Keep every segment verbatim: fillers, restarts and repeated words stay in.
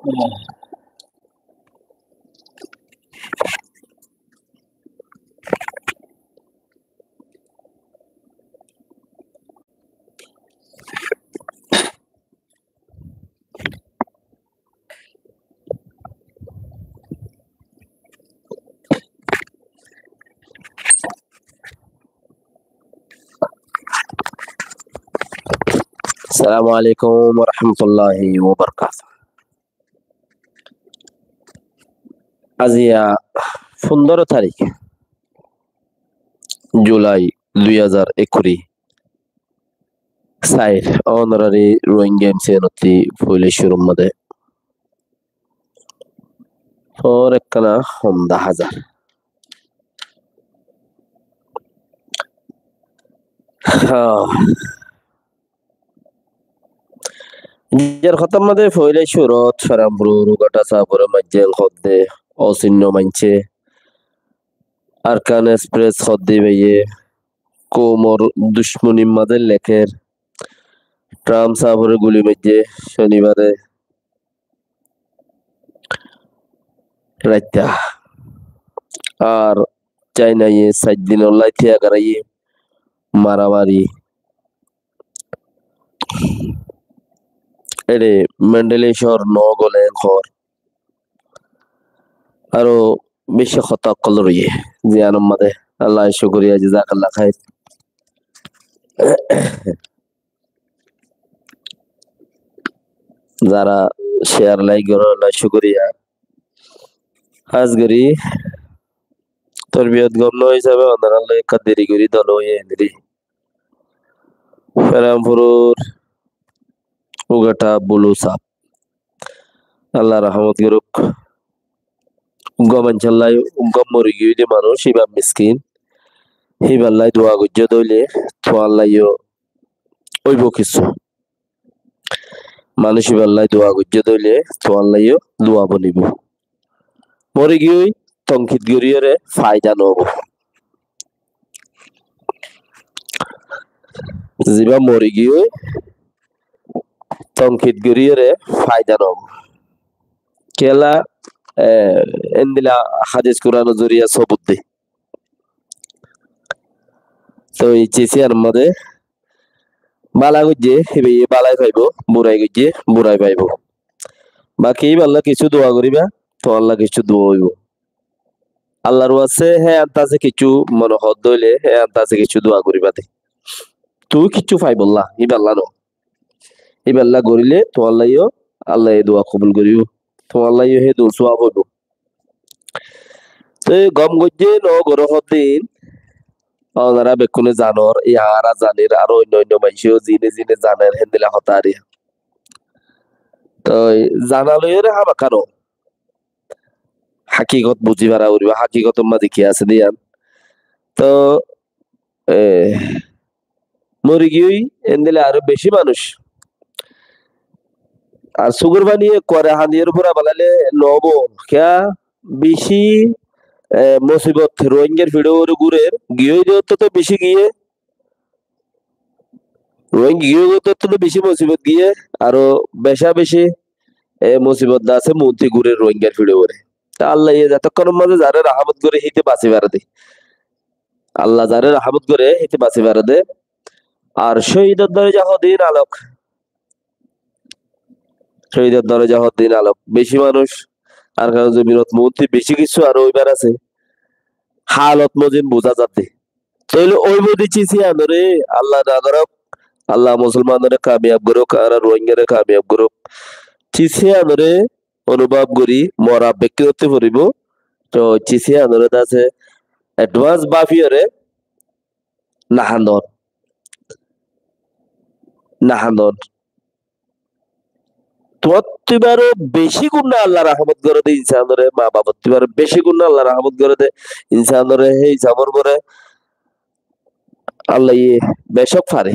Assalamu alaikum warahmatullahi wabarakatuh. Aijja fundoro tarik Julai dui házar ekkuri. Sair, ónorari Rohingya M C N ottú foila cúrur mazé. Ór ekkán hom daházar. Há. Aijjar hotár mazé foila cúrot Feramfuror Ugathá sábore maijjé hoódde, osinno maincé Arkan Express hoódde íbaye koumor ducmonir mazé lekér, Trump sábore guli maijjé conibare raitta. Ar Cainaye sair dinolla tiya goráiye maramari. Ére Mandalay cóor no gole hoór. Aró beci hotá ókkol roiyé ziyanor mazé. Allah cúkuriya, jazakallah khair. Zara share, like gorór, Allah cúkuriya. Hás gorí torbiyot gom no hísabe ónorar loi ekka deri gorí dol óiye endilla. Feramfuror Ugathá Bulu sáb, Allah rahmot gorouk. Uggwá maincólla, uggwá mori giyé de manúic, íba miskin. Híballá dua goijjó de óile tuáñlla yó óibo kissú. Manúic íballá dua goijjó de óile tuáñlla yó dua bonibo. Mori giyói tonkit goríyore faida no óibo. Zibá mori giyói tonkit goríyore faida no óibo. Kiyólla, e, endilla hadis Kuranor zoriya sobut de. Toi cisiyan mazé bála goijjé, íbaye bálai faibo, burai goijjé, burai faibo. Baki íballá kissú dua goríba, tuáñlla kissú dua óibo. Allar waste hé antase kissú mone hoó de óile, hé antase kissú dua goríba de. Tui kissú faibolla, íballá no. Íballá goríle tuáñlla yó Allaye dua kobul goríbo. Tuáñlla yó hé dua suwab óibo. Te gom goijjé no goró hoddin, onora bekkúne zanor, yá añára zanir, aró oinno oinno maincé yó zine zine zaner, héndilla hotá ar yá. Toi zana loiyóre hámakká no, hakikot buzi fara foribo, hakikotor mazé ki asé de yián. To, e, mori giyói endilla aró beci manúic. Ar sukor fani ekkuare handiyóre fura felaile no óibo. Kiyá beci, e, musibot Rohingyar fiçóre gúrer, giyói de óttu to beci giyé. Rohingya giyói de óttu to beci musibot giyé, aró beca beci, e, musibot de asé muúnti gúrer Rohingyar fiçóre. Te Allaye zotokkónor mazé zaré rahámot goré híte basi fare de. Allah zaré rahámot goré, híte basi fare de. Ar cóhidor doroja hoddin alok. Cóhidor doroja hoddin alok. Beci manúic Arkanor zobinot muúnti beci kissú aró óibar asé. Halot mozin buzá zadde. Tóile óibo de cisiyanoré Allah na gorok, Allah musolmanoré kamiyab gorok, añára Rohingyaré kamiyab gorok. Cisiyanoré onubab gorí mora bekkúnottú foribo. To cisiyanoré de asé advance báfiyoré nahandon. Nahandon. Tuáñttú ibáro beci gunná Allah rahámot goré de insanoré, ma bafottú ibáro beci gunná Allah rahámot goré de insanoré, hé hísabor uore Allaye becók fare.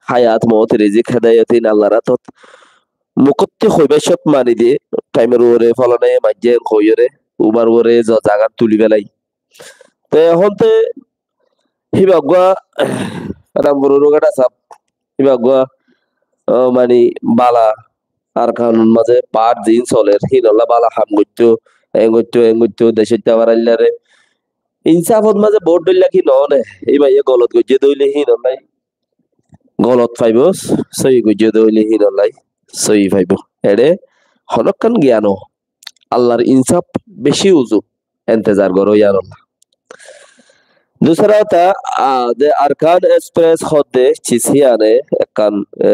Hayat, mout, rizik, hedayot ín Allar átot. Mukottí hoibá cót mani de, thaimor uore folonaye maijjé hoiyóre, ubar uore zo zagan tuli felai. Te ehón te híba uggwá Ramfuror Ugathá sáb, híba uggwá, ó, mani bála, Arkanor mazé part ziín soler, híinolla bála ham goittó, eén goittó, eén goittó, decót táibar aillare. Insafot mazé bout dhoilla ki noó né, íba ye golot goijjé dé óile híinollai golot faibó, sóiyi goijjé dé óile híinollai sóiyi faibó. Eçé honókkan giyan noó. Allar insaf beci uzu, entezar goró yíanolla. Dusra hotá, a, de Arkan Express hoó de cis híane ekkán, e,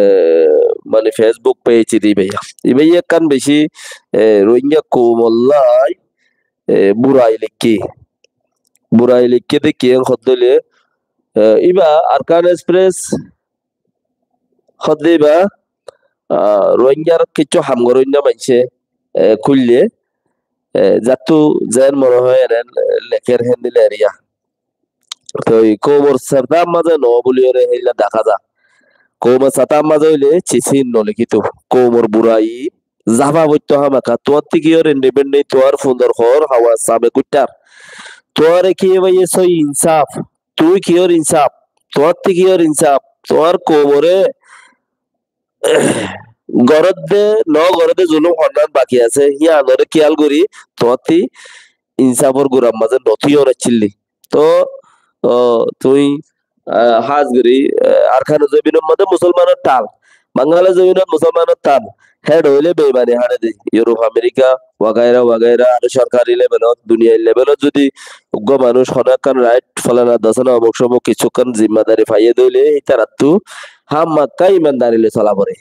mani Facebook page de íbaye. Íbaye ekkán beci, e, Rohingya koumollai, e, burai leikké. Burai leikké de kiyén hoó de óile, e, íba Arkan Express hoó de íba, a, Rohingyar kessú ham goróinna maincé, e, kúille, e, zattú zeén mone hoó enen, e, lekér héndilla eriya. Toi koumor sátá mazé noó buliyóre héilla deká za. Koumor sátá mazé óile cis híin nolekíto. Koumor burai zafa foittó hámaka. Tuáñttú kiyór independent, tuáñr fundor hoór hawa same kuitthár. Tuáñre kiyé baiye sóiyi insaf. Tuñí kiyór insaf? Tuáñttú kiyór insaf? Tuáñr koumoré goródde, noó goródde zulúm honnán baki asé, híanoré kíyal gorí tuáñttú insafor gurar mazé notíyo naccílli. Toó, o, tuñí, a, hás gorí, a, Arkanor zobinor mazé musolmanor thal, Bangalor zobinot musolmanor thal, héçe óile beimani haçe de. Europe, America, wagaira wagaira, aró sorkari levelot, duniyai levelot zodi uggúa manúic honó ekkán right, folana dosana, omuk somuk kessú ekkán zimmadari faiyé de óile, ítarattú hámaka imandari loi sola foré.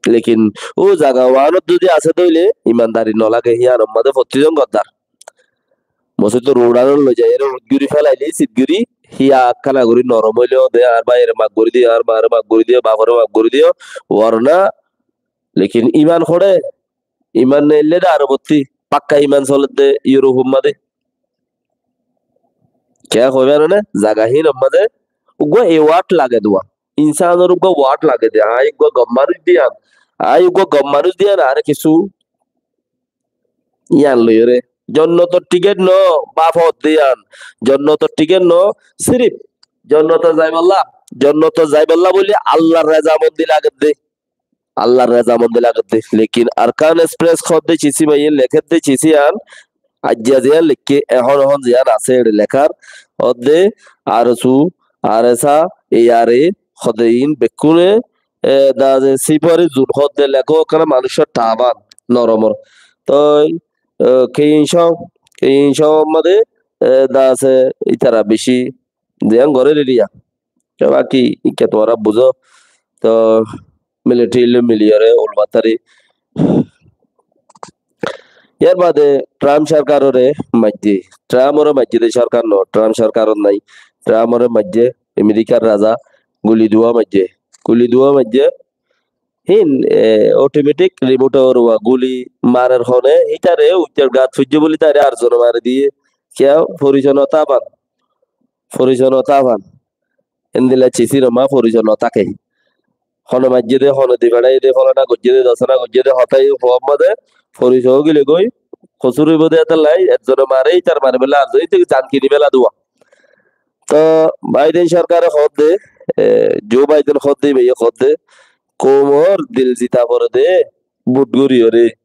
Lekin ó zaga uánot zodi asé de óile, imandari nolage, híanor mazé fottí zon goddar. Mosóidor uçánot loi zaiyóre uth gorí félailé, sit gorí, híya ekkána gorí norom óileyo de, añár báiyore maf gorí diyo, añár maáre maf gorí diyo, baforé maf gorí diyo, worna, lekin iman hoçé, iman neillé de aró bottí, pakka iman soledde Europe mazé. Kiyá hoibar mane, zaga hínor mazé, uggúa award lage de uá. Insanor uggúa award lage de, aññí uggúa gom manúic de yián, aññí uggúa gom manúic de yián, añáre kessú yián loiyóre. Jonnotor tiket noó, báfa hoódde yián. Jonnotor tiket noó, sirif jonnotot zaibálla, jonnotot zaibálla bóli Allar rezamondi lagedde. Allar rezamondi lagedde. Lekin Arkan Express hoódde cis íbaye lekédde cis yián, aijja ziyán leikké, ehón ehón ziyán asé eçé lekár, hoódde ARSU, ARSA, ARA, hoódde iín bekkúne, e, daze sifari zun hoódde lekó, ekkán manúicor thaban, noromor. Toi, e, keyin só-, keyin sómot mazé, e, daze ítara beci ziyán gorér eriya. Toi baki ikká tuáñra buzó. Toi militari loi miliyóre ulbatari. Yárbade Trump sorkaroré maijjé. Trumpore maijjé de sorkar noó, Trump sorkarot nái. Trumpore maijjé, Amerikar raza, guli duwa maijjé. Guli duwa maijjé. Híin, e, automatic remote or uá guli marer hone, ítare uccar gat foijjé buli tare ar zone mari diyé. Kiyá? Foriso no táfan. Foriso no táfan. Endilla cis híin or mazé foriso no táke. Hone maijjé de, hone di feçáiye de, folana goijjé de, dosana goijjé de, hotá yó fo mazé foriso ógile goi, kosúr óibo de, étella ezzone mare, ítar mari fela, ar zone ítar zan kini fela de uá. Toi Biden sorkare hoódde, e, Joe Biden hoódde, íbaye hoódde, koumor dil zita foré de, bút goríyoré,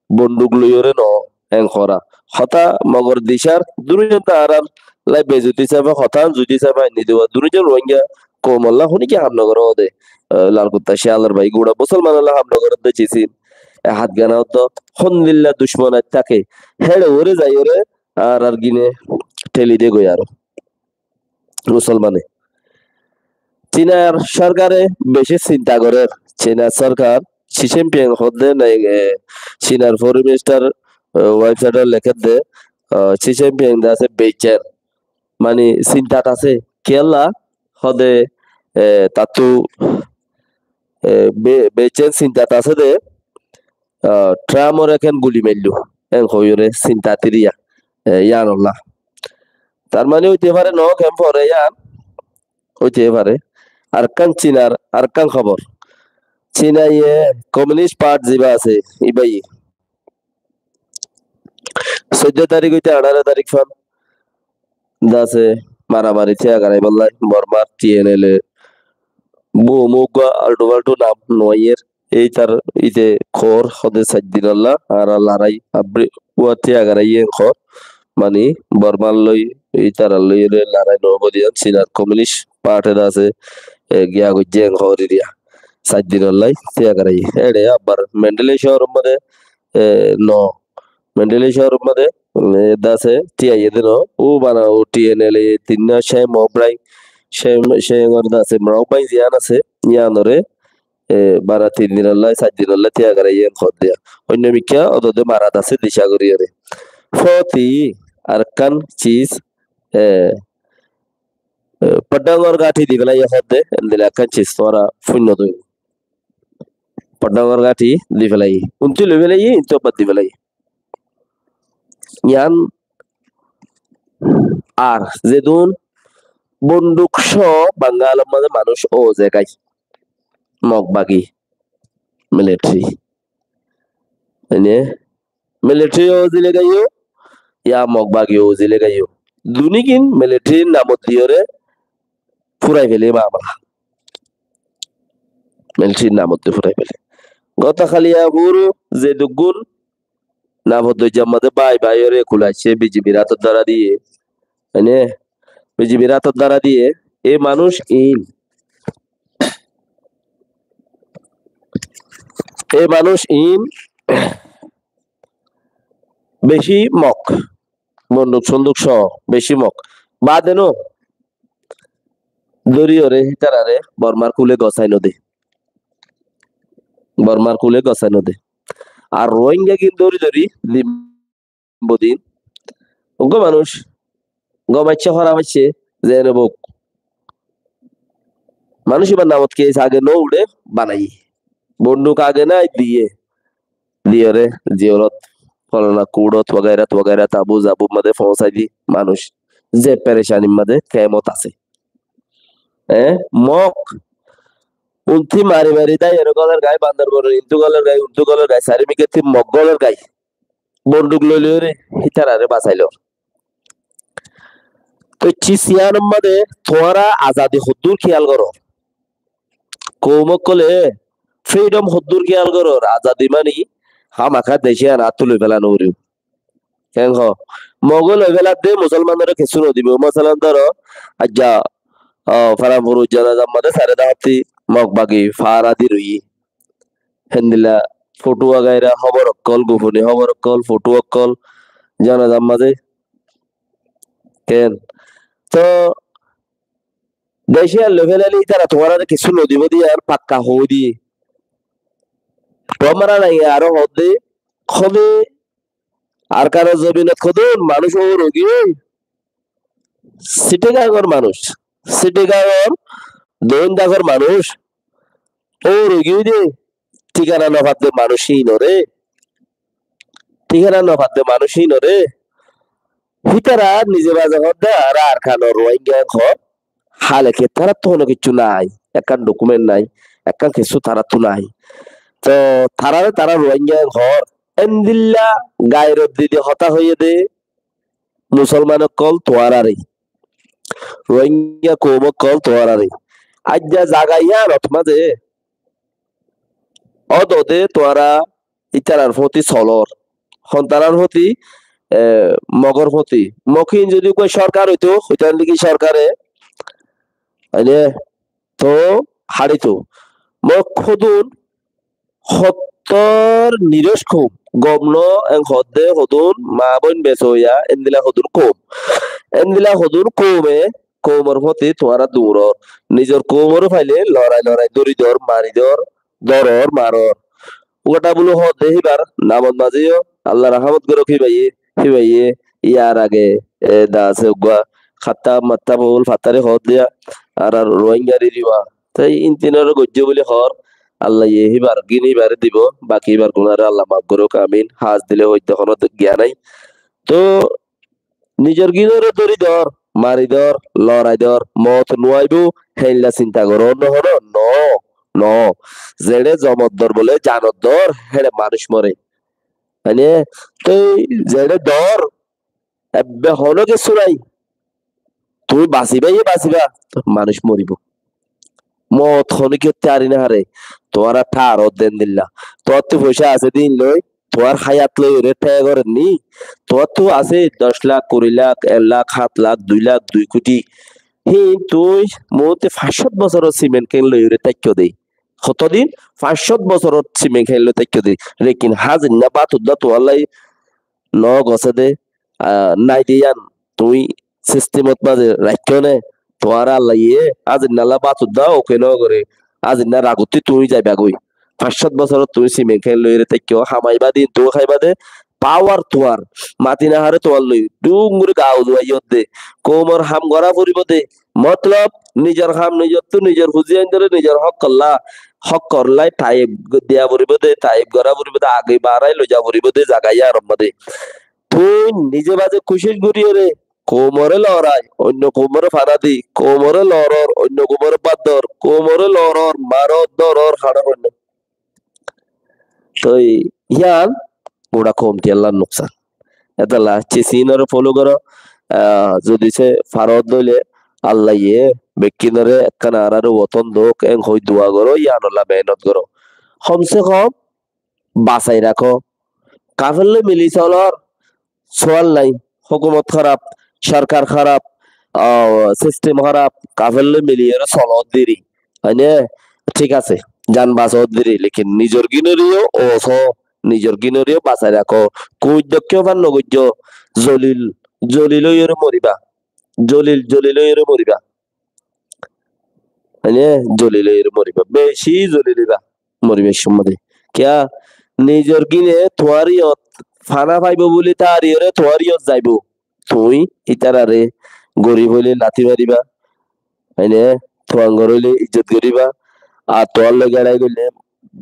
bonduk loiyóre noó, en hora. Hotá Mogor dicár, duní zon to añárar lai bezuti sáfe, hotá zuti sáfe ainni de uá, duní zon Rohingya koumolla honíkka ham nogoré de, e, Lalkutta Ciyalor bái, gura Musolmanolla ham nogoré de cis híin. E hátgana to hondilla ducmon ait táke, héçe uore zaiyóre añárar gine theli de goi aró. Musolmane. Cinar sorkare beci sinta gorer. Cinar sorkar, Xi Jinping hoódde nai, e, Cinar foreign minister, e, website ot lekédde, e, Xi Jinping de asé beiccen. Mani sintat asé. Kiyólla hoóde, e, tattú, e, be-, beiccen sintat asé de, ah, Trump ore ken guli maillo, en hoiyóre sinta tiriya, e, yíanolla. Tar mane óite fare no, ken fore yían óite fare. Arkán Cinar, arkán hóbor. Cinaye Communist Party ziba asé, ibaye soiddo tarik óite añçáro tarik fán dase maramari tiya garaibálla Bormar T N L A, bu-, mugga altu-faltu nam nuaiyér. Ítar íte hoór, hoóde sair dinolla añára larái, abri-, uá tíyagarai en hoór. Mani, Bormar loi, ítarar loi ere larái noóibo de yián Sinar Komunist Party de asé, e, giya goijjé en hoór eriya. Sair dinolla tíyagarai. Éçe abbar Mandalay cóoror mazé, e, no, Mandalay cóoror mazé, e, de asé, tíyaiyé de no. Ó bana ó T N L A tinna Sheng Mraw Bang, Sheng, Shengor de asé, Mraw Bang ziyán asé, yiánore, e, bana tin dinolla, sair dinolla tíyagarai en hoódde. Oinno mikká ódode mara de asé dica gorí ore. Fóti arekkán cis, e, e, Poddhangor gáñthi di félaiye hoódde, endilla ekkán cis tuáñra fúinno dói. Poddhangor gáñthi di félaiye. Untú loi félaiye, intú abbar di félaiye. Yián ar zedún bonduk só Bangalor mazé manúic óze gái. Mog bagi. Military. Ene military ózile gáiyo, ya Mog bagi ózile gáiyo. Dunigin military namot diyore furai fele mamala. Military namot di furai fele. Gota kaliya furu zeduggún nafot doijjar mazé bái báiyore ekul aiccé B J P r átor dára diye. Ene B J P r átor dára diye. E manúic in, e manúic in beci Mog. Bonduk sonduk só beci Mog. Bade no dóri ore hítarare Bormar kule gosai no de. Bormar kule gosai no de. Ar Rohingya gin dóri dóri limbo din. Uggwá manúic gom aiccé, hóraf aiccé, zene bok. Manúic ibar namot kes age no uçe banaiye. Bonduk age nai diye. Diyore, ziyolot, folana kuçot, wagairat, wagairat, abu zabu mazé foóñsai di manúic ze perecanir mazé kemot asé. E, Mog, untí mari mari daiyore golor gai, Bandarbanor intú golor gai, untú golor gai, sari mikká tí Mog golor gai. Bonduk loi loi ore, hítarare basailor. Toi cis yiánor mazé tuáñra azadi hoddúr kiyal goror. Koum ókkole freedom hoddúr kiyal goror. Azadi mani hámaka dec yián áttú loi fela no foribó. Keén hoó? Mog loi feladde Musolmanore kessú no dibo. Masalan dóro, aijja, ah, Faranfurur jonazar mazé sare dahatti Mog bagi fara di roiye. Héndilla fothua gaira hóbor ókkol, gofoni hóbor ókkol, fothua ókkol jonazar mazé. Keén? Toh dec yián loi felaile ítara tuáñrare kessú no dibo de yián pakka hoói diye. Tuáñra nai aró hoódde, hoóde Arkanor zobinot hodún manúic óur óigiyoi. Sitagangor manúic, Sitagangor, Doindagor manúic óur óigiyoi de, thíkana no fadde manúic híinore, thíkana no fadde manúic híinore. Hítara nize baze hoódde, añára Arkanor Rohingya hoó, háleke taráttu honó kessú nái, ekkán document nái, ekkán kessú taráttu nái. Toh tarare tará Rohingya hoór, endilla gairot didi hotá hoiyé de Musolman ókkol tuáñrare, Rohingya koum ókkol tuáñrare. Aijja zaga yiánot mazé ódode tuáñra ítarar fóti solor. Hontarar fóti, e, Mogor fóti. Mog ín zodi uggwá sorkar óito, hoitan niki sorkare, mane, toh háçito. Mog hodún hottór niroc koum. Gom no, en hoódde hodún maa boin besoya, endilla hodún koum. Endilla hodún koume, koumor fóti tuáñra duñror. Nizor koumoré faile lorai lorai dóri dór, mari dór, dóror, maror. Uggwá thabulu hoódde híbar namot mazé yó, Allah rahámot gorok híbaye, híbaye, yar age, e, de asé uggwá Khattab Mattab ókkol fattari hoódde, añárar Rohingyar eriya. Te ín tinore goijjé buli hoór, Allaye híbar gin híbare dibo, baki híbar gunáre Allah maf gorok, amin. Hás dile hoóidde honó giya nái. Toh nizor ginore dóri dór, mari dór, lorai dór, moot no aibo, héndilla sinta goró no honó, no, no. Zeçé zomot dór bole, zanot dór, héçe manúic more. Mane, toi zeçé dór, ebbe honó kessú nái. Tuñí basiba, iye basiba, manúic moribo. moot honíkiyótte ari no fare. Tuáñra tháar ódde endilla. Tuáñrttú foicá asé de ín loi, tuáñr háyat loiyóre tháya gorénni. Tuáñrttú asé doc lak, kuri lak, ek lak, hát lak, dui lak, dui kuthi. Híin tuñí moótte fañs cót bosóror simen kén loiyóre táikko de. Hotodin? Fañs cót bosóror simen kén loi táikko de. Lekin házin na bát udda tuáñlla no gosé de, ah, nái de yían tuñí sistemot mazé raikkó né, tuáñre Allaye házin nalla bát udda oke no goré, házin na ragottí tuñí zaiba goi. Fañs cót bosórot tuñí simen kén loiyóre táikko, hamaibá din tuñí háiba de, pawar tuáñr, mati no háre tuáñr loi, dunguri ga uzuwai yódde, koumor ham gorá foribó de, motolob nizor ham nizottú nizor fuzi aindóre nizor hókkolla, hókkollai taib diya foribó de, taib gorá foribó de, age barai loiza foribó de, zaga yíanor mazé. Tuñí nize baze kucíc goríyore, koumoré lorai, oinno koumoré fana di, koumoré loror, oinno koumoré bát dor, koumoré loror, maror, doror, harar oinno. Toi yían gura koumtiyallar nuksan. Etolla cis híinoré follow goró, ah, zodi se farot dóile Allaye bekkínoré ekkán añáráre woton douk, en hoi dua goró, yíanolla mehénot goró. Hom se hom basai rakó. Kafér loi mili solor sual nai. Hókumot háraf, sorkar háraf, ah, sistem háraf, kafér loi miliyóre solor deri. Óine, thík asé, zan basor deri, lekin nizor gínoreyó osó, nizor gínoreyó basai rakó. Kuc dokkó fán no goijjó, zolil, zolil óiyore moriba. Zolil, zolil óiyore moriba. Mane, zolil óiyore moriba. Beci zolil óiba. Moribar somot de. Kiyá? Nizor gíne tuáñr iyot fana faibo buli tariyore tuáñr iyot zaibo. Tuñí ítarare gorib óile lati mariba. Mane, tuáñgor óile ijjot goriba. Ar tuáñr loi gerai goille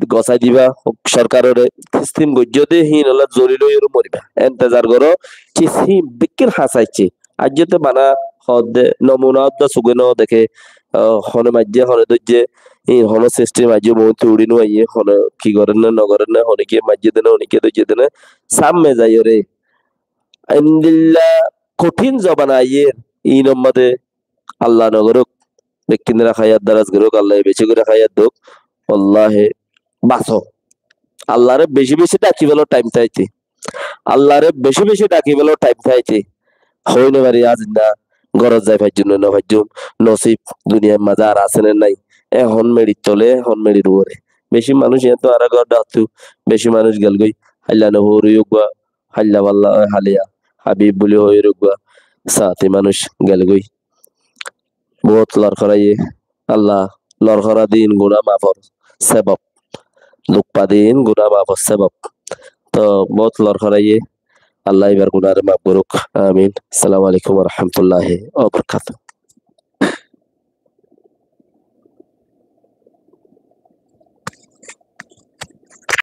gosai diba, sorkarore teslim goijjó de, híin olla zolil óiyore moriba. Entezar goró, cis híin bekkín hañsaiccé. Aijjó te bana hoódde, nomuna ódda suge no deké, ah, hone maijjé, hone dóijje, híin hono sistem aijjó moóttu uçí no aiyé, hone ki gorénne, no gorénne, hone ki maijjé dene, hone ki dóijje dene, sámme zaiyóre. Endilla kothin zobana aiyér, híinor mazé Allah no gorók, bekkínore háyat daraz gorók, Allaye beci gorí háyat douk. Wallahi, basó. Allahre beci beci dhaki felo thaim táite. Allahre beci beci dhaki felo thaim táite. Hoi no fari, aijja górot zai faijjum né no faijjum, nosib duniyar mazé ar asé né nai. Ehón meçir tole, ehón meçir uore. Beci manúic, iyán to añára górot dháktu, beci manúic gelgói. Háilla no hori uggúa, háilla balla oi háliya, Habib buli hoi uggúa sañti manúic gelgói. Bóut lorkóraiyé, Allah lorkóra din guná mafor sebab, duk fa din guná mafor sebab. To bóut lorkóraiyé, Allah ibar gunáre maf gorók. Amin. Assalamu alaikum wa rahmatullahi wa barakatuhu.